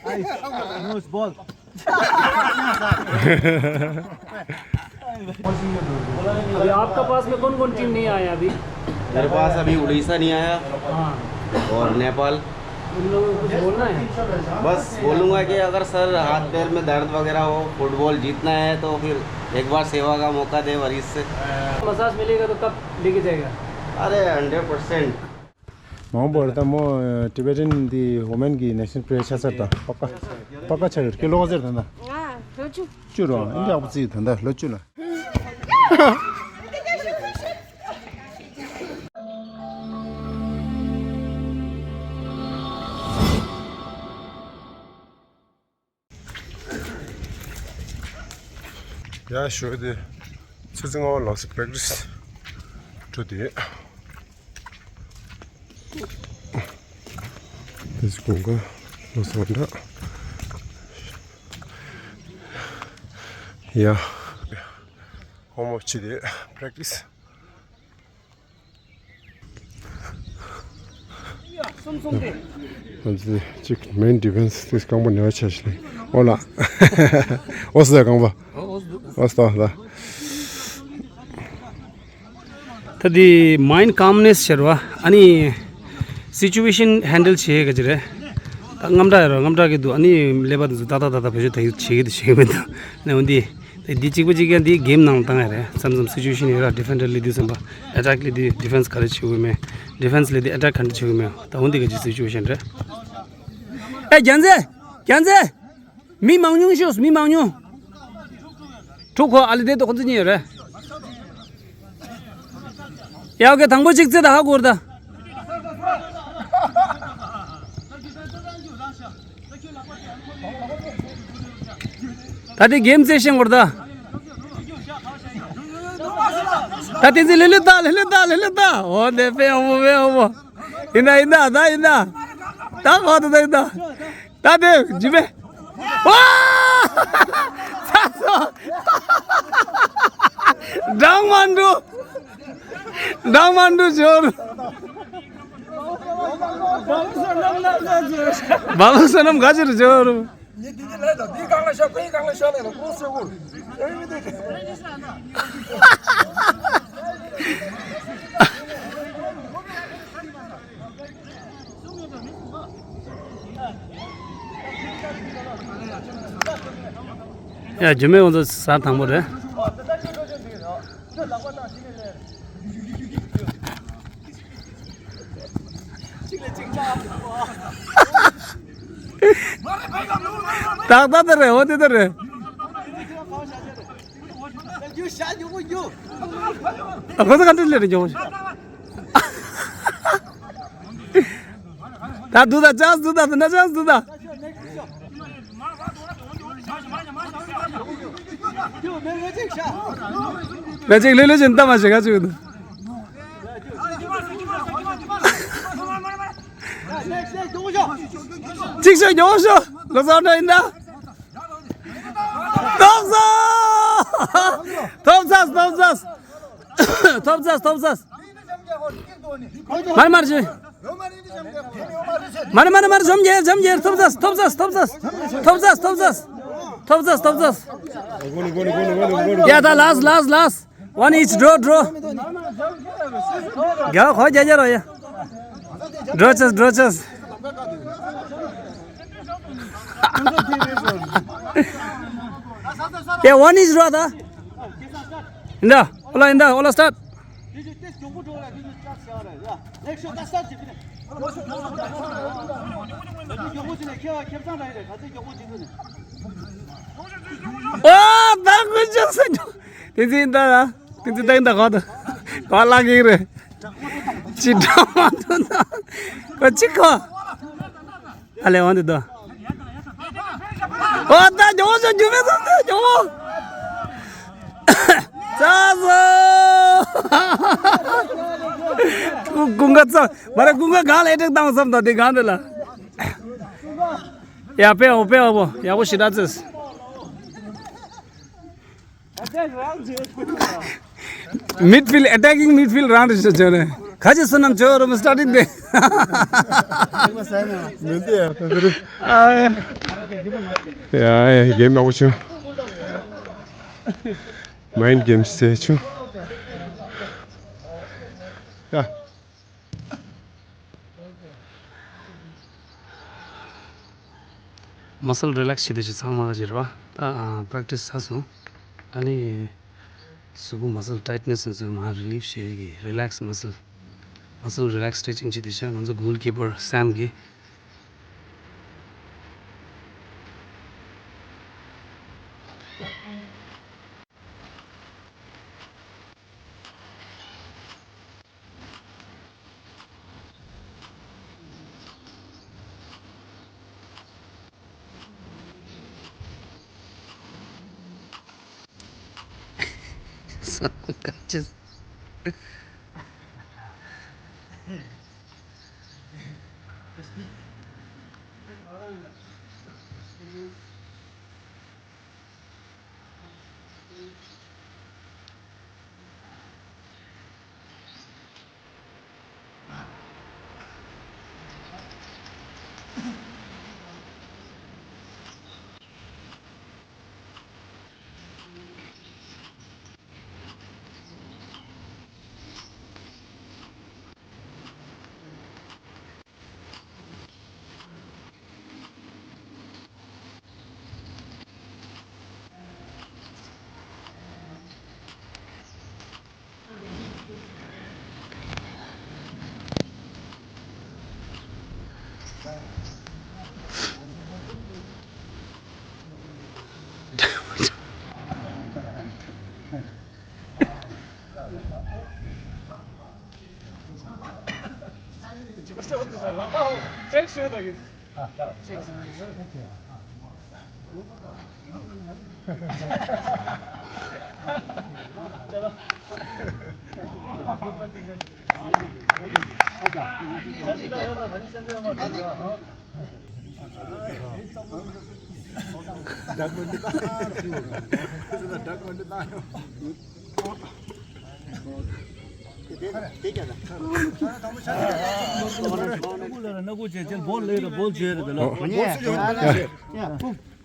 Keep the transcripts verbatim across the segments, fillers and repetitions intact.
Nice. Nice ball. अभी आपका पास में कौन कौन टीम नहीं आया अभी? मेरे पास अभी उड़ीसा नहीं आया। हाँ। और नेपाल। उन लोगों को कुछ बोलना है? बस बोलूँगा कि अगर सर हाथ पैर में दर्द वगैरह हो, फुटबॉल जीतना है तो फिर एक बार सेवा का मौका दे वरिष्ठ से। मसाज मिलेगा तो कब लेके जाएगा? अरे hundred percent. མང་པོ་རེད་ད་མོ། ཊི་བེ་ཊན་འདི་ཝུ་མེན་གི་ནེ་ཤ་ནལ་པི་ལེ་ཡར་ཆགས་ཚར་ད། པ་ཀ་པ་ཀ་ཆགས་ཡོད་ཀི་ལོ་ག་ཟེར་ད་ད། ང་ལོ་བཅུ། བཅུ་རོ། ཨིན་ཇི་ཨ་པོ་ཙི་ད་ད་ལོ་བཅུ་ལ། ཡ་ཞོ་དེ་ཚེ་ཚེ་ང་བ་ལགས་སི་པེག་ཊིས་འགྲོ་དེ། དེ་ཚེ་གོང་ག་ལོ་སོང་འདྲ། ཡ་ཧོ་མོ་ཆི་དེ་པེག་ཊིས། ང་ཚོ་གཅིག་མེན་ཌི་ཕེན་སི་དེ་རྐང་པ་ནེ་བ་ཆ་ཞིག་ལས་ཨོ་ལ་ཨོ་སི་རྐང་པ་ཨོ་སི་ད་ད། ད་དེ་མའིན་ཌི་ཀམ་ནེ་སི་ཟེར་བ་ཨ་ནི་སི་ཅུ་ཨེ་ཤན་ཧན་ཌལ་བྱེད་ག་ཅི་རེད། ད་དངངས་སྐྲག་ཡོད་ར་དངངས་སྐྲག་གི་འདུག་ཨ་ནི་ཀླད་པ་དེ་ཚོ་ཏག་ཏག་ཏག་ཏག་བེད་སྤྱོད་ད་ཡོད་བྱེད་གི་འདུག་བྱེད་གི་མེད་འདུག་ཨ་ནི་འོན་ཏེ། དེ་འདི་གཅིག་པ་གཅིག་རྐྱང་འདི་གེམ་ནང་བཏང་ཡ་རེད། མཚམས་མཚམས་སི་ཅུ་ཨེ་ཤན་ཡོད་ར། ཌི་ཕེན་ཌར་སླེབས་དུས་བསམ་པ་ཨེ་ཊེག་སླེབས་དུས་ཌི་ཕེན་སི་ག་རེ་བྱེད་དགོས་མེད། ཌི་ཕེན་སི་སླེབས་དུས་ཨེ་ཊེག་ག་འདྲ་བྱེད་དགོས་མེད། ད་འོ་འདི་ག་ཅིག་སི་ཅུ་ཨེ་ཤན་རེད། ཨེ་རྒྱལ་མཚན། རྒྱལ་མཚན། མི་མང་ཉུང་ཤོས་མི་མང་ཉུང་། ཕྲུ་གུ་ཨ་ལི་དེ་དོ་ཁོ་ཚོ་གཉིས་ཡོད་རེད། ཡ་ཨོ་ཀེ་དང་པོ་གཅིག་རྩེ་ད་ཧ་གོ་ར་ད། ད་དེ་གེམ་རྩེ་ཤེས་དགོས་རེད་ད། ད་དེ་ཚེ་ལེ་ལེ་ད་ལེ་ལེ་ད་ལེ་ལེ་ད། འོ་དེ་ཕེ་ཨོ་མོ་ཕེ་ཨོ་མོ། ཡིན་ད་ཡིན་ད་ད་ཡིན་ད། ད་གོ་ད་ད་ཡིན་ད། ད་དེ་ཇི་མེ། ཝ། ཚ་སོ། འགྲང་མ་འགྲོ། འགྲང་མ་འགྲོ་ཇོར། བ་བུ་སོ་ནམ་ག་ཅིར་ཇོར། ཉི་དེ་དེ་ལས་དང་དེའི་སྒང་ལ་ཤོག་ཁོའི་སྒང་ལ་ཤོག་ལས་ལ་ཁོ་སོ་གུར། ཨེ་མི་དེ། ཡ་རྒྱུ་མེད་ང་ཚོ་ས་དང་པོ་རེད། ཏག་ཏག་ཏག་རེད། འོ་དེ་ལྟར་རེད། ཨ་ཁོ་ཚོ་ག་འདྲ་ལས་རེད་འཇོག་ད་དུ་ད་ཅང་དུ་ད་དུ་ན་ཅང་དུ་ད། ན་ཅིག་ལེ་ལེ་ཅན་ད་མ་ཤེས་ག་ཅུག་ད། གཅིག་ཤོད་ཉོ་ཤོད་ལོ་ཟ་འདྲ་ཡིན་ད། ཐོབ་ས། ཐོབ་ས། ཐོབ་ས། ཐོབ་ས། ཐོབ་ས། མར་མར་ཅི། མར་མར་མར་འཇོམས་རྒྱལ་འཇོམས་རྒྱལ། ཐོབ་ས། ཐོབ་ས། ཐོབ་ས། ཐོབ་ས། ཐོབ་ས། ཐོབ་ས། ཐོབ་ས། ཡ་ད་ལཱསི་ལཱསི་ལཱསི། One each, draw, draw. རྒྱ་ཁོ་རྒྱ་རྒྱ་རོ་ཡ། འགྲོ་ཆས་འགྲོ་ཆས། ཡ་one each, draw ད། ཡིན་ད། ཨོ་ལ་ཡིན་ད། ཨོ་ལ་སི་ཊར་ཊི། ཨོ་ད་ཀུན་ཅི་སེ། དེ་ཚེ་ཡིན་ད། དེ་ཚེ་ད་ཡིན་ད་གོ་ད། གོ་ལ་གི་རེད། ཅི་འདྲ་མ་འདུག་ན། ཁོ་ཅི་ཁོ། ཨ་ལེ་འོང་དེ་དོ། ཨོ་ད་ཇོ་བོ་ཇོ་རྒྱུ་མེད་སོང་དེ་ཇོ་བོ། ཚ་སོ། ཀུན་དགའ་ཚ། མ་རེད་ཀུན་དགའ་གང་ལ་ཨེ་ཊེག་བཏང་བསམ་དང་དེ་གང་དེ་ལ། ཡ་དཔེ་འོ་དཔེ་འོ་བོ་ཡག་པོ་ཞེ་དྲག་བརྩེས། Midfield, attacking midfield རང་རེད་ཤོད་ཆོག་རེད། ཁ་ཅིག་བསོད་ནམས་ཆོས་རུ་མི་སི་ཊར་ཊིང་དེ། མི་འདི་ཡང་ད་དེ་རེད། ཨ། ཡ་ཡ་གེམ་ནག་པོ་བྱུང་། མའིན་གེམ་ཟེར་བྱུང་། ཡ། མ་སལ་རི་ལེགས་བྱེད་དུས་ཚང་མ་བྱེད་ར་བ། ད་པྲེག་ཊིས་ཚར་སོང་། ཨ་ནི་གཟུགས་པོ་མ་སལ་ཊའིཊ་ནེས་ཚོ་མར་རི་ལིབ་བྱེད་ཀྱི་རི་ལེགས་མ་སལ། མ་སལ་རི་ལེགས་སི་ཊེ་ཆིང་བྱེད་དུས་ང་ཚོ་གོལ་ཀི་པར་སེམ་གྱིས།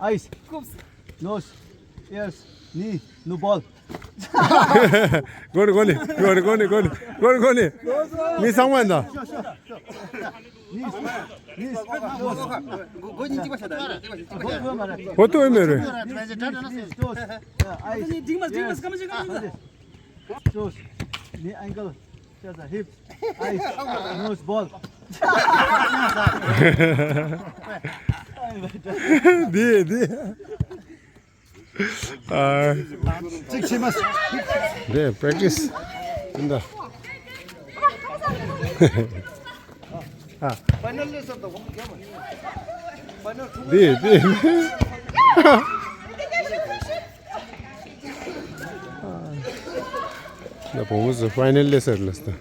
Eyes, nose, ears, knee, no ball. གོ་ནི་གོ་ནི་གོ་ནི་གོ་ནི་གོ་ནི། མི་ཚང་མ་ཡིན་ད། Knees, knees, nose. གོ་ཐུབ་ཡོད་མེད་རེད། Knees, toes, eyes, ears. Toes, knee, ankle, chest, hips, eyes, nose, ball. འདི་འདི། ཨ། གཅིག་བྱེད་མ། འདི་པྲེག་ཊིས་ཡིན་ད། ཨ། འདི་འདི། ད་བུ་མོ་ཚོ་ཕའི་ནལ་ལེ་ཟེར་ལ་སྟ།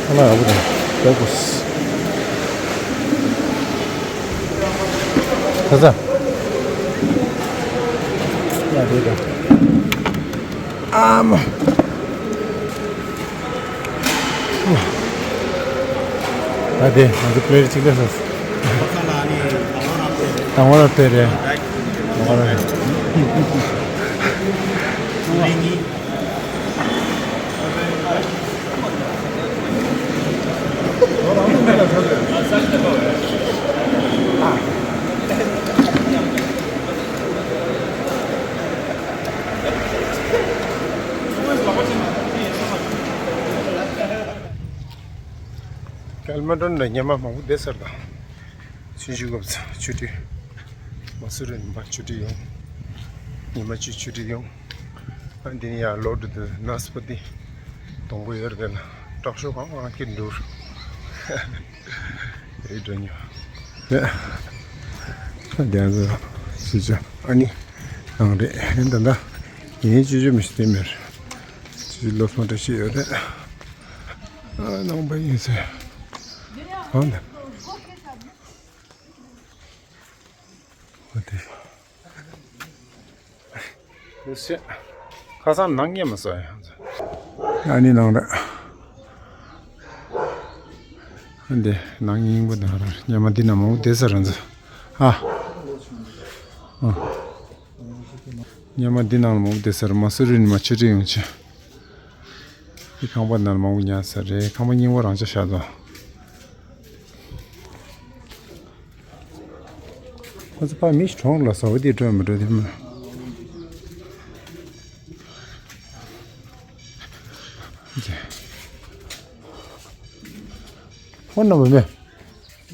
ཨ་ལ་ཨ་བུ་དང་ལྟ་བུ། ཁ་ས། ཡ་དེ་དང་། ཨ་མ། ད་དེ་ང་ཚོ་པི་ལེ་ཊི་གཅིག་ལས་སོང་། དང་པོ་ར་དེ་རེད། དང་པོ་ར་རེད། ཀལ་མ་ཌོན་ལ་ཉི་མ་མང་པོ་བསྡད་ཚར་དང་། ཆུ་ཤུགས་སྐབས་སུ་ཆུ་ཊི། མ་སུ་རི་ནས་མར་ཆུ་ཊི་ཡོང་། ཉི་མ་བཅུ་ཆུ་ཊི་ཡོང་། ཨ་འདི་ནས་ཡར་ལོག་འགྲོ་དུས་ནཱ་སི་པ་ཏི་སྡོང་པོ་ཡོད་རེད་ལ། དྲག་ཤོས་གང་གང་སྐྱིད་འདུག་ཨེ་འགྲོ་ཉོ། ཨ་རྒྱ་མཚོ་སུ་ཅག་ཨ་ནི་ནང་རེད། ཨེ་ད་ད་ཡིན་ཅི་ཅི་མི་ཤེས་དེ་མེད། ཅི་ཅི་ལོ་སོང་འདྲ་ཤེས་ཡོད་རེད། ཨ་ནང་པ་ཡིན་ཟེར། ཨ་ནི། ཁ་སང་ནང་ཉེ་མ་སོ་ཡང་། ཨ་ནི་ནང་རེད། འདི་ནང་སྙིང་པོ་དང་ར་ཉེ་མ་འདི་ན་མང་པོ་བསྡད་ས་རེད་འཛི། ཨ། ཨ། ཉེ་མ་འདི་ནང་ལ་མང་པོ་བསྡད་ས་རེད། མ་སུ་རི་ནི་མ་ཆུ་ཁྲི་ཡོང་ཆེ། འདི་ཁང་པ་ནང་ལ་མང་པོ་ཉར་ས་རེད། ཁང་པ་རྙིང་པ་རང་ཆ་ཤ་ཚ། ཁོ་ཚོ་ཕ་མི་ཞིག་གྲོངས་ལ་ཟ་བ་དེ་སྤྲོད་མི་སྤྲོད་དེ་མ། ཁོ་ན་མ་མེད།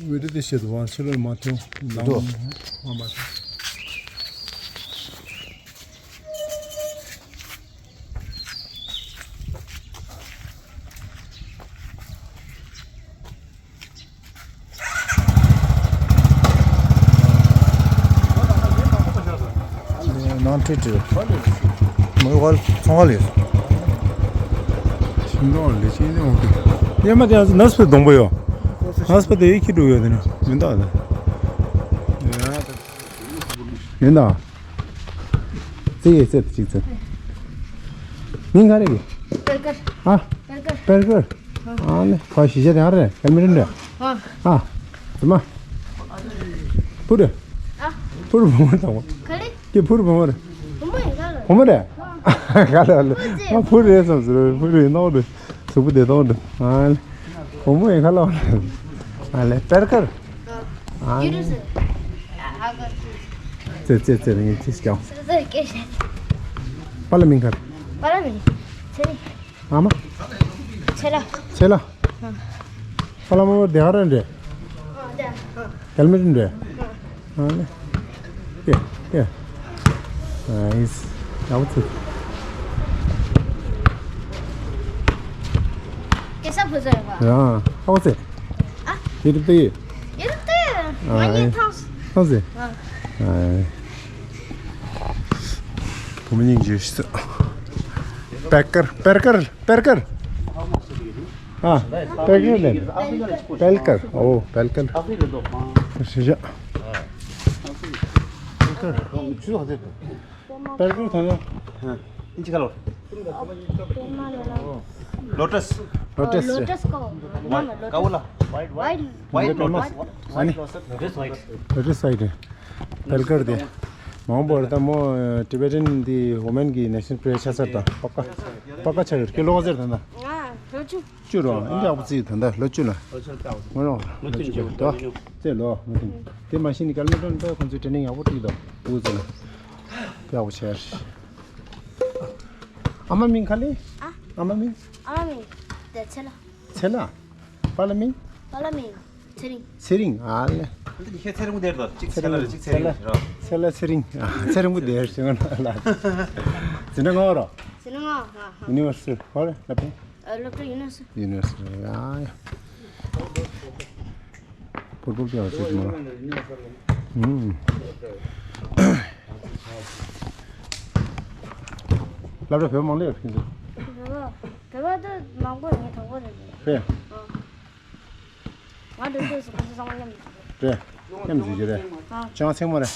འོད་དེ་ཤེད་དུ་བ་ཕྱི་ལོར་མ་ཐོན་ལམ་མ་མ་མ། ནང་ཁྲིད་ཁྲིད། མོས་ཧོལ་ཚོང་ཧོལ་ཡོད། ཤིང་ཏོག་ལས་ཤིང་ཏོག་འོང་གི། ཡེ་མ་དེ་ནས་སྤེ་སྡོང་པོ་ཡོད། ནས་སྤེ་དེ་ཡི་ཁྱི་འགྲོ་ཡོད་དེ་ནི་མི་འདུག་ཨ། ཡིན་ད། རྩེ་ཡི་རྩེ་གཅིག་རྩེ། མིང་ག་རེ་གི། པེར་ཀར། ཨ། པེར་ཀར། པེར་ཀར། ཨ་ནི་ཁ་ཤི་ཤ་དེ་ཨ་རེ་ཀལ་མི་རིན་རེ། ཨ། ཨ། ཙི་མ། ཕུ་རེ། ཨ། ཕུ་རུ་བུ་མོ་དང་པོ། ག་རེ། ཀྱེ་ཕུ་རུ་བུ་མོ་རེ། བུ་མོ་ཡིན་ག་ལ། བུ་མོ་རེ། ག་ལ་ལ། ཨ་ཕུ་རེ་སམ་ཟེར་ཕུ་རེ་ནོ་རེ། གཟུགས་པོ་བདེ་ཏོང་རེ། ཨ་ནི། བུ་མོ་ཡིན་ག་ལ། ཨ་ལེ་པེར་ཀར། ཨ་ནི། ཙེ་ཙེ་ཙེ་ངས་ཅི་སྐྱོང་། པ་ལ་མིང་ག་རེ། པ་ལ་མིང་། ཚེ་རིང་། ཨ་མ། ཚེ་ལ། ཚེ་ལ། ཨ། ཨ་ལ་མ་མ་དེ་ཧ་ར་འདྲེ། ཨ་དེ། གལ་མི་འདྲེ། ཨ་ནི། ཀེ་ཀེ། ཨ་ཨིས། ཡག་པོ་ཚུགས། སྐད་ཆ་བུ་ཚོ་ཡོད་པ། ཡ། ཨ་བོ་ཚེ། ཨ། ཡི་རུབ་ཏེ་ཡི། ཡི་རུབ་ཏེ་ཡི། ཨ་ང་གཉིས་ཨེ། ཐང་། ཐང་ཚེ། ཨ། ཨ། བུ་མོ་སྙིང་རྗེ་ཤི་སོ། པེར་ཀར། པེར་ཀར། པེར་ཀར། ཨ། པེར་ཀར་ལེན། པེར་ཀར། ཨོ། པེར་ཀར། ཤི་ཤ། པེར་ཀར། པེར་ཀར་ཐོན་ཡོང་། ཨིན་ཅི་ཁ་ལོ། ལོ་ཊས། ལོ་ཊས། ལོ་ཊས་ཀོ། ཀ་བོ་ལ། ཝའིཊ། ཝའིཊ། ཨ་ནི། ལོ་ཊས་ཝའིཊ། པེར་ཀར་དེ། མང་པོ་རེད་ད་མོ། ཊི་བེ་ཊན་དེ་ཝུ་མེན་གི་ནེ་ཤ་ནལ་པི་རི་ཡར་ཆགས་ཚར་དང་། པ་ཀ། པ་ཀ་ཆགས་ཡོད་ཀི་ལོ་ཟེར་ད་ན། ང་ལོ་བཅུ། བཅུ་རོ། ཨིན་ཡག་པོ་རྩིས་ད་ད་ལོ་བཅུ་ལ། ལོ་བཅུ་ལ་བཏགས། ངོ་རོ། ལོ་བཅུ་ལ་བཏགས། ཙེ་ལོ། དེ་མ་གཞི་ནི་ཀལ་མི་ཊོན་པ་ཁོང་ཚོས་ཊེ་ནིང་ཡག་པོ་སྤྲད་འདུག་འུ་ཙི་ལ། ཡག་པོ་བྱས། ཨ་མ་མིང་ག་ལེ། ཨ། ཨ་མ་མིང་། ཨ་མ་མིང་། དེ་ཚེ་ལ། ཚེ་ལ། པ་ལ་མིང་། པ་ལ་མིང་། ཚེ་རིང་། ཚེ་རིང་། ཨ་ལེ། འདི་ཁྱེད་ཚེ་རིང་པོ་དེར་དོ། གཅིག་ཚེ་ལ་རེད། གཅིག་ཚེ་རིང་རོ། ཚེ་ལ་ཚེ་རིང་། ཨ། ཚེ་རིང་པོ་དེར་ཞེས་ང་ལ། འཛིན་གྲྭ་ལྔ་པ་རོ། འཛིན་གྲྭ་ལྔ་པ། ཡུ་ནི་ཝར་སི་ཊི་ཧོ་རེ་ལབ་པས། ཨ། སློབ་གྲྭ་ཡུ་ནི་ཝར་སི་ཊི། ཡུ་ནི་ཝར་སི་ཊི། ཡ་ཡ། པུར་པུར་པའི་ཨ་ཅེ་མ། ཨུམ། སློབ་གྲྭ་བོད་མང་ལེ་ཡོད་ཀྱི་འདུག་བོད་པ། བོད་པ་དེ་མང་པོ་ངས་དང་པོ་རེད། རེད། ཨ། ང་འགྲོ་དུས་སུ་ཁོ་ཚོ་ཚང་མ་མཉམ་དུ། རེད། མཉམ་དུ་ཡོད་རེད། ཨ། ཅང་ཚེང་མ་རེད།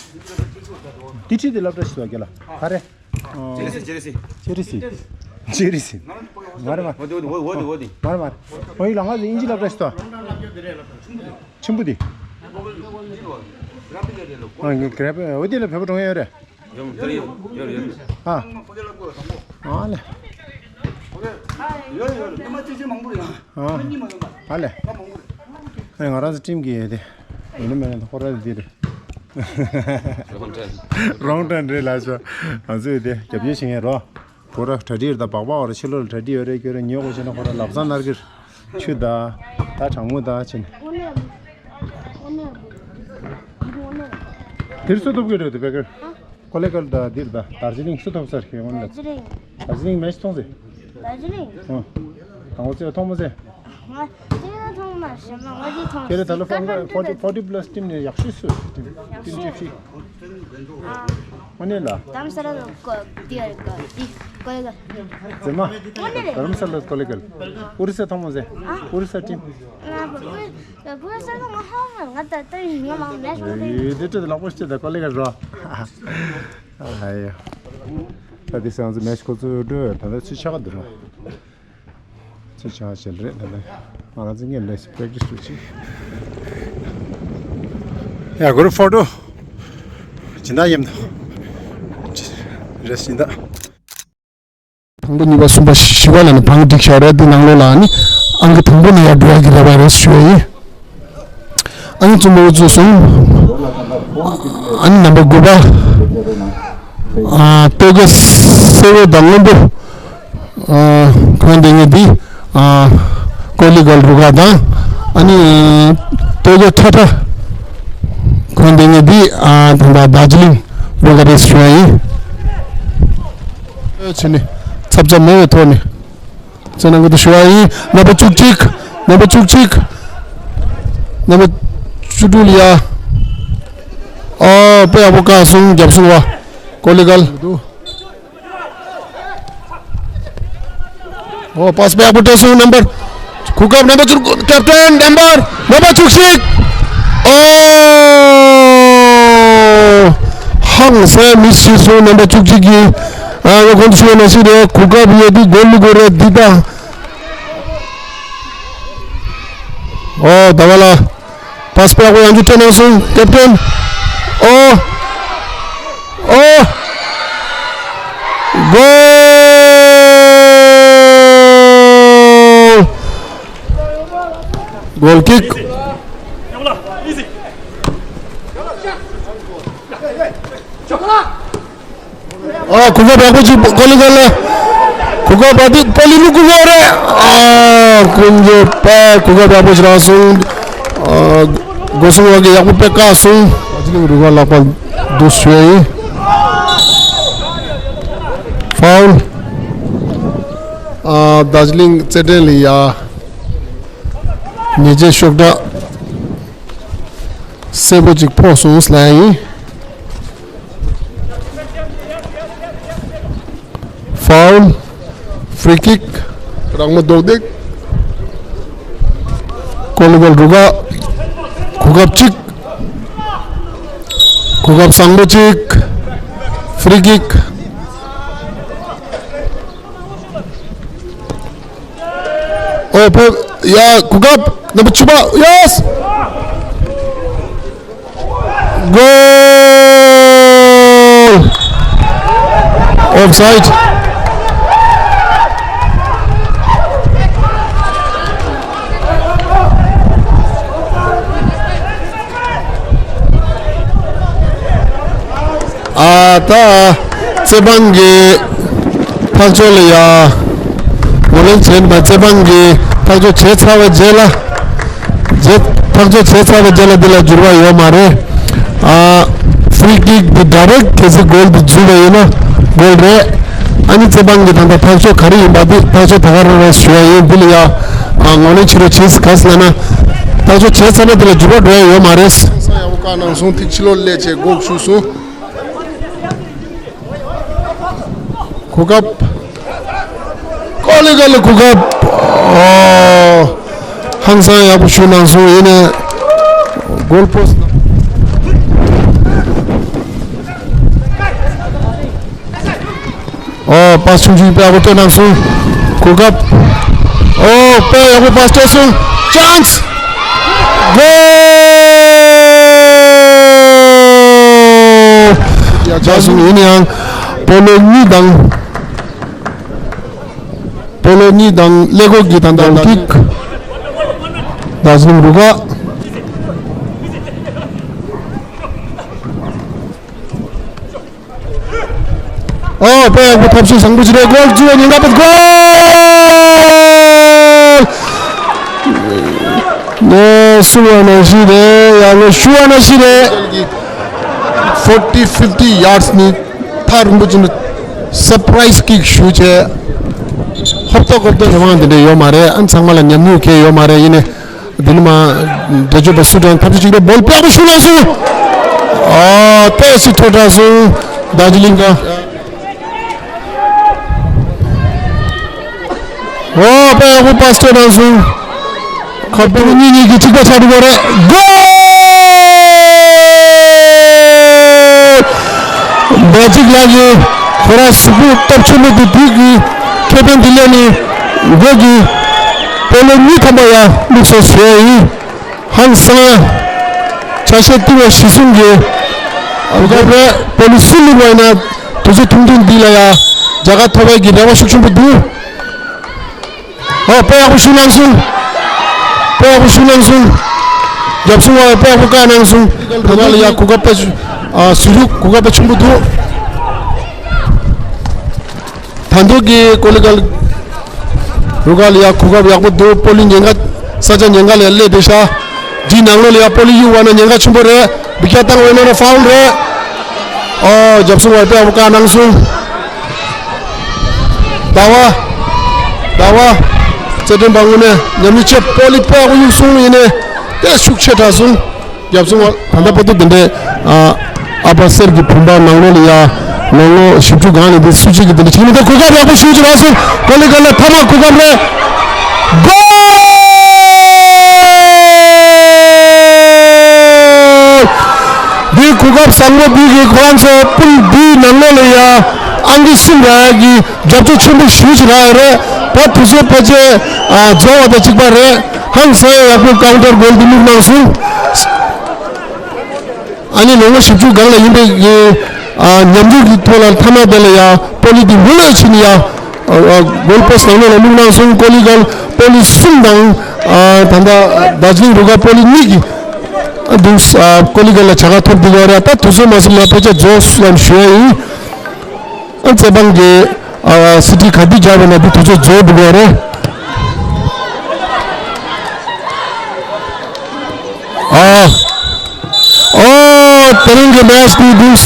འདི་ཁྲིད་དེ་སློབ་གྲྭ་ཞིག་ཏུ་སྐྱེལ་ལ། ག་རེ། ཨ། ཇེ་རི་སི། ཇེ་རི་སི། ཇེ་རི་སི། ཇེ་རི་སི། མ་རེད་མ། འོ་དེ་འོ་དེ་འོ་དེ་འོ་དེ། མ་རེད་མ་རེད། འོ་ཡི་ལ་ང་ཚོ་དབྱིན་ཇི་སློབ་གྲྭ་ཞིག་ཏུ། ཆེན་པོ་དེ། ཨ་ངས་ག་རེ་འོ་དེ་ལ་བོད་པ་གྲོངས་ཡོད་རེད། ཡོད་ཡོད་ཡོད་ཡོད། ཨ། ཨ་ལེ། ཨ་ལེ། ཨ་ང་རང་ཚོ་ཊིམ་གི་ཡོད་དེ། ཡིན་ན་མིན་ན་ཁོ་ར་དེ་རེད། རོང་ཊན་རེད་ལ་ཤོ། ང་ཚོས་དེ་རྒྱབ་སྐྱོར་བྱེད་མཁན་རོ། ཁོ་ར་གྲ་སྒྲིག་རེད་ད་སྦག་སྦག་བ་ར་ཕྱི་ལོགས་ལ་གྲ་སྒྲིག་ཡོད་རེད་སྐྱོ་རེད་ཉོ་དགོས་བྱས་ན་ཁོ་ར་ལབ་ཙང་ནར་གི་རེད། ཆུ་ད། ད་གྲང་མོ་ད་ཕྱིན། དེར་སུ་ཐུབ་ཀྱི་རེད་དེ་བེ་ཀར། ཀོ་ལེ་ཀར་ད་འདིར་ད་དར་ཇི་ལིང་སུ་ཐུབ་སར་ཁེ་ཝན་ལ། དར་ཇི་ལིང་། དར་ཇི་ལིང་མེ་ཤི་ཐོང་ཟེ། དར་ཇི་ལིང་། ཨ། དང་པོ་ཚེ་ཐོང་མོ་ཟེ། ང་ཚེ་ཐོང་ ཁྱེད་རང་ད་ལོ་ཕོར་ཊི་ཕོར་ཊི་ཕོར་ཊི་པ་ལ་སི་ཊིམ་ནས་ཡག་ཤོས་སུ་ཊིམ་ཊིམ་ཇི་ཕི། དངོས་གནས་ལ། དྷ་རམ་ས་ལ་དང་གོ་དེ་ཡ་རེད་གོ་དེ་གོ་ལེ་གལ། ཛེ་མ། དངོས་གནས་རེད། དྷ་རམ་ས་ལ་གོ་ལེ་གལ། ཨོ་རི་ས་ཐང་མོ་ཟེ། ཨོ་རི་ས་ཊིམ། ང་བུ་བུ་ས་ལ་ང་ཧ་མ་ང་ད་ད་ཡིན་ང་མ་མེད་ཤོ་རེད། དེ་ཏྲེ་ལག་པོ་ཞིག་ད་གོ་ལེ་གལ་རོ། ཨ་ཡ། ད་དེ་སང་ཚོ་མེ་ཤི་ཁོ་ཚོ་འགྲོ་ད་ལྟ་ཚུད་ཆགས་འདུག་རོ། ཚེ་ཆང་ཞལ་རེད་ལ་ལ། ང་ཚོ་ངས་ལས་སུ་པེག་ཊི་སི་ཞུ་ཅི། ཡ་གོ་རུ་ཕོ་ཊོ། སྦྱིན་བདག་ཡིན་ད། རེད་སྦྱིན་བདག་དང་པོ་གཉིས་པ་གསུམ་པ་བཞི་པ་ལ་ནི་བང་སྒྲིག་བཞག་རེད། འདི་ནང་ལོགས་ལ་ནི་ཨང་ཀི་དང་པོ་ནས་ཡར་འགྲོ་ཡ་གི་རེ་བ་རེད་ཞུ་ཡ་ཡིན། ཨ་ནི་བཙུན་མོ་འུ་ཚོ་སོང་། ཨ་ནི་རྣམ་པ་དགུ་པ། ཨ་སྟོད་ཀ་སེར་པོ་དང་སྔོན་པོ། ཨ་ཁོང་དེ་ངེད་འདི་ཨ་ཀོ་ལི་གལ་རུ་ཁག་དང་། ཨ་ནི་སྟོད་ཀ་ཁྲ་ཁྲ། ཁོང་དེ་ངེད་འདི་ཨ་ད་ལྟ་རྡོ་རྗེ་གླིང་རུ་ཁག་རེད་ཞུ་ཡ་ཡིན། ཨ་ཕྱི་ནས་ཚབ་ཚབ་མེད་པའི་ཐོག་ནས། ཚེ་ནང་གི་དུ་ཞུ་བ་ཡིན། རྣམ་པ་བཅུ་གཅིག་རྣམ་པ་བཅུ་གཅིག་རྣམ་པ་བཅུ་དྲུག་ལ་ཡ། ཨོ་དཔེ་ཡག་པོ་བཀག་སོང་རྒྱབ་སོང་བ། ཀོ་ལི་གལ། ཨོ་པཱས་དཔེ་ཡག་པོ་སྤྲད་སོང་རྣམ་པ། གོ་སྐབས་རྣམ་པ་བཅུ་དྲུག་ཀེབ་ཊན་རྣམ་པ་རྣམ་པ་བཅུ་གཅིག་ཨོ། ཧང་སངས་མི་ཤེས་སོང་རྣམ་པ་བཅུ་གཅིག་གིས། ཨ་ང་གོང་དུ་ཞུས་པ་ནང་བཞིན་རེད། གོ་སྐབས་ཡོད་དུས་གོལ་བླུག་དགོས་རེད་འདི་ད། ཨོ་ད་བ་ལ། པཱས་དཔེ་ཡག་པོ་ཡང་བསྐྱར་སྤྲད་གནང་སོང་ཀེབ་ཊན། ཨོ། ཨོ། གོལ། གོལ་ཀིག་ཨ་གོ་སྐབས་ཡག་པོ་ཅིག་ཀོ་ལི་གལ་ལ། གོ་སྐབས་བ་དེ་པོ་ལི་ལུ་གུ་གོ་རེད། ཨ་ཀུན་གྱི་པ་གོ་སྐབས་ཡག་པོ་ཞིག་རག་སོང་། ཨ་སྒོ་སྲུང་བ་གི་ཡག་པོ་དཔེ་བཀག་སོང་། ཨ་ཅི་ལིང་རུ་ཁག་ལག་པ་འདུ་ཞུ་ཡ་ཡིན། ཕའུལ། ཨ་རྡོ་རྗེ་གླིང་རྩེད་འགྲན་ལ་ཡ། ཉེས་ཆད་ཤོག་དྲ། སེར་པོ་ཅིག་ཕོག་སོང་ཟེར་ལབ་ཡ་ཡིན། ཕའུལ། ཕི་རི་ཀིག་རང་མོ་རྡོག་རྡེག་ཀོ་ལི་གལ་རུ་ཁག་གོ་སྐབས་གཅིག་གོ་སྐབས་བཟང་པོ་གཅིག་ཕི་རི་ཀིག་ཨོ་ཕེབས་ཡ། གོ་སྐབས་རྣམ་པ་བཅུ་པ། ཡེས། གོལ། ཨོཕ་སའིཌ། ཨ་ད་རྩེད་འབང་གི་ཐག་གཅོད་ལ་ཡ། ངོས་ལེན་བྱས་པ། རྩེད་འབང་གི་ཐག་གཅོད་བྱས་ཚར་བའི་རྗེས་ལ། རྗེས་ཐག་གཅོད་བྱས་ཚར་བའི་རྗེས་ལ་འདི་ལ་འགྱུར་བ་ཡོད་མ་རེད། ཨ་ཕི་རི་ཀིག་འདི་ཌའི་རེག་གལ་སྲིད་གོལ་འདི་འཛུལ་བ་ཡིན་ན་གོལ་རེད། ཨ་ནི་རྩེད་འབང་གི་ད་ལྟ་ཐག་གཅོད་ག་རེ་ཡིན་པ་འདི་ཐག་གཅོད་ད་ག་རང་རེད་ཞུ་ཡ་ཡིན། འདི་ལ་ཡ་ཨ་ངོས་ལེན་བྱེད་རོགས་བྱེད་ཟེར། ག་ཟེར་ལབ་ན་ཐག་གཅོད་བྱས་ཚར་ན་འདི་ལ་འགྱུར་བ་འགྲོ་ཡ་ཡོད་མ་རེད། ས་ཡག་པོ་བཀག་གནང་སོང་། ཐིག་ཕྱི་ལོགས་སླེབས་བྱས་འགོག་ཞུས་སོང་། གོ་སྐབས། ཀོ་ལི་གལ་ལ་གོ་སྐབས། ཨོ། ཧང་སང་ཡག་པོ་ཞུ་གནང་སོང་། ཡིན་ནའི་གོལ་པོ་སི་ཊི། ཨོ་པཱས་ཆུང་ཆུང་དཔེ་ཡག་པོ་སྤྲད་གནང་སོང་། གོ་སྐབས། ཨོ་དཔེ་ཡག་པོ་པཱས་སྤྲད་སོང་། ཅཱནས། གོལ། ཡ་ཆགས་སོང་། ཡིན་ཡང་སྤོ་ལོ་གཉིས་དང་། སྤོ་ལོ་གཉིས་དང་ཀླད་ཀོར་གྱི་ད་ལྟ་ཀིག་རྡོ་རྗེ་གླིང་རུ་ཁག་ཨོ་དཔེ་ཡག་པོ་ཐབས་ཤེས་བཟང་པོ་ཞིག་རེད། གོལ་བཅུ་བ་ཉེན་ཁ་པད། གོལ། ངས་གསུང་བ་ནང་བཞིན་རེད། ཡང་ངས་ཞུ་བ་ནང་བཞིན་རེད། ཕོར་ཊི་ཕིཕ་ཊི་ཡཱར་ཌི་སི་ནི་ཐག་རིང་པོ་ཅིག་ནས་སར་པ་རའི་ཛི་ཀིག་ཞུ་བྱས། ཧོབ་ཏོ་ཧོབ་ཏོ་རེ་བ་འདི་འདྲ་ཡོད་མ་རེད། ཨ་ཚང་མ་ལ་ཉམས་མྱོང་གང་ཡང་ཡོད་མ་རེད། ཡིན་ནའི། འདི་ནི་མ་འདྲ་བརྗོད་པ་སུ་དང་ཐབས་ཤེས་གཅིག་ལ་བོལ་པ་ཡག་པོ་ཤུགས་གནང་སོང་། ཨ་ཏོག་ཙམ་ཐོལ་དྲགས་སོང་། རྡོ་རྗེ་གླིང་ག་ཨོ་དཔེ་ཡག་པོ་པ་སི་ཐོལ་དྲགས་སོང་། ཁ་པར་གཉིས་གཉིས་ཀྱི་གཅིག་པ་ཆགས་འགྲོ་གི་རེད། གོལ། རྡོ་རྗེ་གླིང་གི་ཁོ་རང་གཟུགས་པོ་སྟོབས་ཆེན་པོ་དེ་དུས་ཀྱི་ཁེ་ཕན་དེ་ལས་ནི་འགོ་གི་སྤོ་ལོ་གཉིས་ཐམ་པ་ཡང་བླུགས་སོང་ཞུ་ཡ་ཡིན། ཧང་སང་ཆ་ཤས་ཏི་བ་ཞི་གསུམ་གྱི་གོ་སྐབས་རེད། སྤོ་ལོ་སུ་བླུགས་པ་ཡིན་ན་དུས་ཚོད་ཐུང་ཐུང་འདི་ལ་ཡང་རྒྱལ་ཁ་ཐོབ་པའི་གི་རེ་བ་ཤུགས་ཆེན་པོ་འདུག་ཨོ་དཔེ་ཡག་པོ་ཞུ་གནང་སོང་། དཔེ་ཡག་པོ་ཞུ་གནང་སོང་། རྒྱབ་སྲུང་བ་དཔེ་ཡག་པོ་བཀག་གནང་སོང་། ད་ལྟ་ལ་ཡ་གོ་སྐབས་དཔེ་ཞུ་ཨ་ཟུར་རུག་གོ་སྐབས་དཔེ་ཆེན་པོ་འདུག་ད་འདུག་གི་ཀོ་ལི་གལ་རུ་ག་ལ་ཡ་གོ་སྐབས་ཡག་པོ་འདུག་སྤོ་ལོ་ཉེན་ཁ་ས་ཆ་ཉེན་ཁ་ལ་ཡ་སླེབས་བསྡད་ཤག་འདིའི་ནང་ལོགས་ལ་ཡ་སྤོ་ལོ་གཡུག་པ་ན་ཉེན་ཁ་ཆེན་པོ་རེད། འབུད་རྒྱག་བཏང་བས་ན་ན་ཧྥའུལ་རེད། ཨོ་རྒྱབ་སྲུང་བ་དཔེ་ཡག་པོ་བཀག་གནང་སོང་། ཟླ་བ། ཟླ་བ། རྩེད་འགྲན་པ་དངོས་གནས་ཉམས་མྱོང་ཆེ། སྤོ་ལོ་དཔེ་ཡག་པོ་གཡུག་སོང་ཡིན་ནའི་དཔེ་ཤུགས་ཆེ་དྲགས་སོང་། རྒྱབ་སྲུང་བ་ད་ལྟ་བར་དུ་དེ་འདྲའི་ཨ་ཨ་ཕ་གསེར་གྱི་བུམ་པ་ནང་ལོགས་ལ་ཡ་ལོ་ངོ་བཞི་བཅུ་སྒང་ལ་འདི་སུ་གཅིག་གིས་དེ་འདྲ་བྱེད་མི་འདུག་གོ་སྐབས་ཡག་པོ་ཞུ་ཅི་ར་སོང་། གོ་ལི་གལ་ལ་ཐ་མ་གོ་སྐབས་རེད། གོལ། འདི་གོ་སྐབས་བཟང་པོ་འདི་གི་ཁོ་རང་ཚོ་པུལ་འདིའི་ནང་ལོགས་ལ་ཡ་ཨང་ཀི་གསུམ་ར་གི་རྒྱབ་སྐྱོར་ཆེན་པོ་ཞུ་ཅི་ར་རེད། ད་དུས་ཚོད་ཕལ་ཆེར་ཨ་རྫོགས་པ་དང་གཅིག་པ་རེད། ཧང་སང་ཡག་པོ་ཀའུན་ཊར་གོལ་འདི་བླུགས་གནང་སོང་། ཨ་ནི་ལོ་ངོ་བཞི་བཅུ་སྒང་ལ་ཡིན་པའི་གི་ཨ་ཉམས་འགྱུར་གྱི་ཐོག་ལ་ཐ་མ་དེ་ལ་ཡ་སྤོ་ལོ་འདི་མུ་ལ་ཕྱིན་ཡ་ཨ་གོལ་པོ་སི་ནང་ལོགས་ལ་བླུགས་གནང་སོང་། ཀོ་ལི་གལ་སྤོ་ལོ་གསུམ་དང་ཨ་ད་ལྟ་རྡོ་རྗེ་གླིང་རུ་ཁག་སྤོ་ལོ་གཉིས་ཀྱི་ཨ་འདུག་ཨ་ཀོ་ལི་གལ་ལ་བྱ་དགའ་ཐོབ་འདུག་ག་རེད། ད་དུས་ཚོད་མ་ཟིན་ལ་ཕལ་ཆེར་རྫོགས་སོང་ལ་ཞུ་ཡ་ཡིན། ཨ་རྩེད་འབང་གི་ཨ་སི་ཊི་ག་དུས་རྒྱག་པ་ན་དུས་ཚོད་རྫོགས་འདུག་ག་རེད། ཨ། ཨོ། དེ་རིང་གི་མེ་ཆི་འདི་འདུག་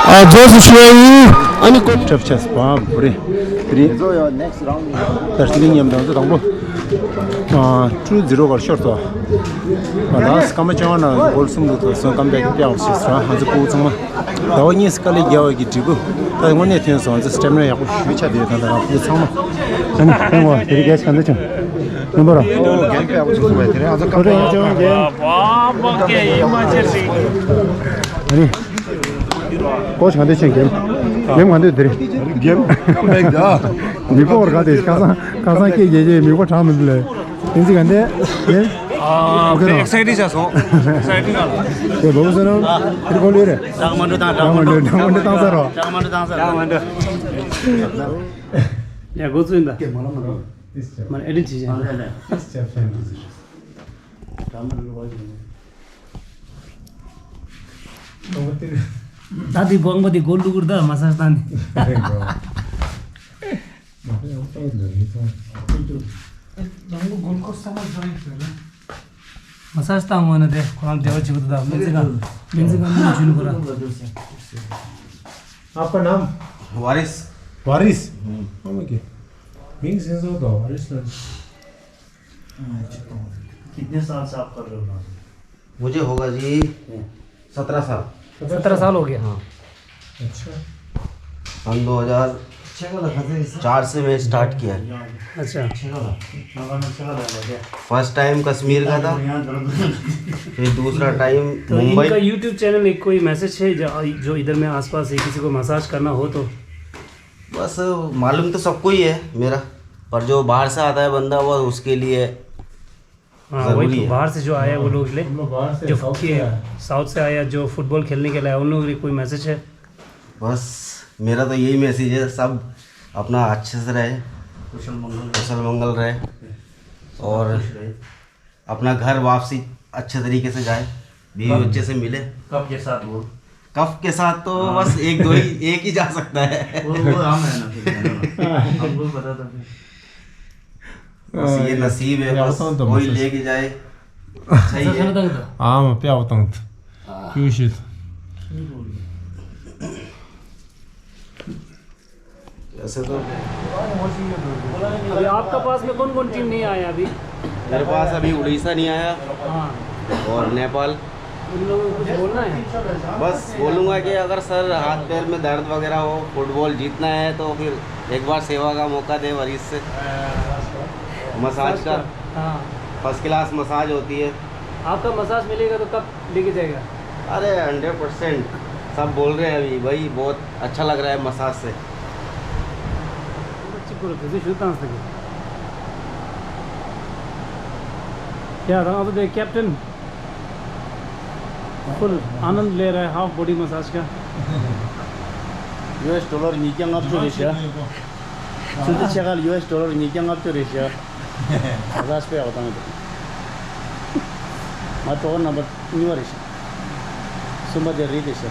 ཨ་རྫོགས་སུ་ཞུ་ཡ་ཡིན། ཨ་ནི་ཀོ། ཁྲབ་ཆས་པ་བུ་རེ། དེ་རིང་། དར་ལིང་མཉམ་དང་དང་པོ། ཨ། ཊུ་ཛི་རོ་གར་ཤོར་སོང་། ང་ལ་སྐར་མ་བཅོ་ལྔ་ནང་གོལ་གསུམ་འདུག་ཐོག་སོང་སྐམ་པའི་ཀི་ཏི་ཨའུ་ཤི་སོང་ཧ་ཙི་ཀུ་ཚང་མ། ཟླ་བ་གཉིས་སུ་དཀའ་ལས་རྒྱག་པའི་གི་འབྲས་བུ། ད་དངོས་གནས་ཐོན་སོང་ང་ཚོ་སི་ཊེ་མི་ན་ཡག་པོ་ཞུ་ཆ་དེ་ད་ད་རང་ཕུག་ཚང་མ། ཨ་ནི་ཐེངས་བ་དེ་རིང་གལ་ཆེ་ག་འདི་ཅང་། ནམ་པར། ཨོ་རྒན་པས་ཨ་ཁུ་ཚོ་བས་དེ་རིང་ཨ་ཚོ་ཁ་པར་ཡང་ཅང་རྒན། ཨ་ནི། ཀོ་ཆ་ག་འདི་ཅང་རྒན། རྒན་ག་འདི་དེ་རིང་། རྒན་ཀམ་བེག་ད། མི་པོར་ག་དེ་ཁ་སང་ཁ་སང་སྐད་རྒྱས་རྒྱས་མི་པོ་གྲགས་མི་འདུག་ལེ། དེ་ཚིག་ག་འདི་རྒན། ཨ་ཨོ་ཁེ་རོ། ཨེག་སའི་ཊི་ཌི་ཆགས་སོང་། ཨེག་སའི་ཊི་ཌི་ཆགས་སོང་། དེ་བོ་བོ་སོ་ནོ། དེ་ཀོ་ལེ་རེད། ཀྲག་མ་འགྲོ་དང་ཀྲག་མ་འགྲོ། ཀྲག་མ་འགྲོ་བཏང་ས་རོ། ཀྲག་མ་འགྲོ་བཏང་ས་རོ། ཀྲག་མ་འགྲོ། ཡ་འགོ་ཚུགས་ཡིན་ད། མ་ཨེ་ཌིཊ་བྱེད་ཅན། ད་དེ་དགོངས་པ་དེ་སྒོ་བླུག་གུར་ད་མ་སཱ་ཇ་བཏང་ནི། མ་སཱ་ཇ་བཏང་ངོ་ན་དེ་ཁོ་རང་བདེ་བ་བྱེད་གི་འདུག་ད་མི་ཚེ་གང་མི་ཚེ་གང་མི་ཚེ་གང་། आपका नाम? वारिस। वारिस? हम्म। हाँ, मैं क्या? मिंग सिंह तो वारिस ना। कितने साल से आप कर रहे हो ना? मुझे होगा जी, हम्म। सत्रह साल। सत्रह साल हो गया। हाँ। अच्छा। सन दो हज़ार चार से मैं स्टार्ट किया है। अच्छा। फर्स्ट टाइम कश्मीर का था, फिर दूसरा टाइम तो मुंबई। इनका YouTube चैनल एक कोई मैसेज है जो, जो इधर में आसपास है, किसी को मसाज करना हो तो? बस, मालूम तो सबको ही है मेरा, पर जो बाहर से आता है बंदा, वो उसके लिए हाँ, वही ज़रूरी तो, है। बाहर से जो आया है, वो लोग ले, हम लोग बाहर से, जो साउथ से आया। साउथ से आया, जो फुटबॉल खेलने के लिए आया, उन लोगों के लिए कोई मैसेज है? बस, मेरा तो यही मैसेज है, सब अपना अच्छे से रहे, कुशल मंगल रहे। कुशल मंगल रहे, और खुश रहे। अपना घर वापसी अच्छे तरीके से जाए, बीवी कब? बच्चे से मिले। कप के साथ बोल। कप के साथ तो हाँ। बस एक दो ही, एक ही जा सकता है। वो, वो हम है ना, फिर है ना। हमको पता था फिर। बस ये नसीब है, बस कोई लेके जाए। सही है। हाँ, मैं प्याव तंग। क्यों shit? ऐसे तो अभी आपका पास में कौन कौन टीम नहीं आया अभी? मेरे पास अभी उड़ीसा नहीं आया। हाँ। और नेपाल। उन लोगों को कुछ बोलना है? बस बोलूँगा कि अगर सर हाथ पैर में दर्द वगैरह हो, फुटबॉल जीतना है, तो फिर एक बार सेवा का मौका दे मरीज से। मसाज का। हाँ। फर्स्ट क्लास मसाज होती है। आपका मसाज मिलेगा तो कब लेके जाएगा? अरे हंड्रेड परसेंट, सब बोल रहे हैं अभी भाई, बहुत अच्छा लग रहा है मसाज से। क्या रहा तो देख, कैप्टन फुल आनंद ले रहा है हाफ बॉडी मसाज का। US dollar ཉིས་བརྒྱ་ལྔ་བཅུ་རེད་ཤག་ཚོད་འཛིན་ཆེ་ཁག་ལ་US dollar ཉིས་བརྒྱ་ལྔ་བཅུ་རེད་ཤག་ད་ལྟ་སྤེལ་བ་བཏང་འདུག་ང་གྲོགས་པོ་རྣམ་པ་གཉིས་པ་རེད་ཤག་གསུམ་པ་དེ་རེད་དེ་ཤག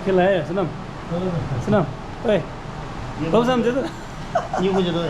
खिलाए सनम। सनम। ओए। कौन सा हम दे दो? གཉིས་པོ་ཅི་འདུག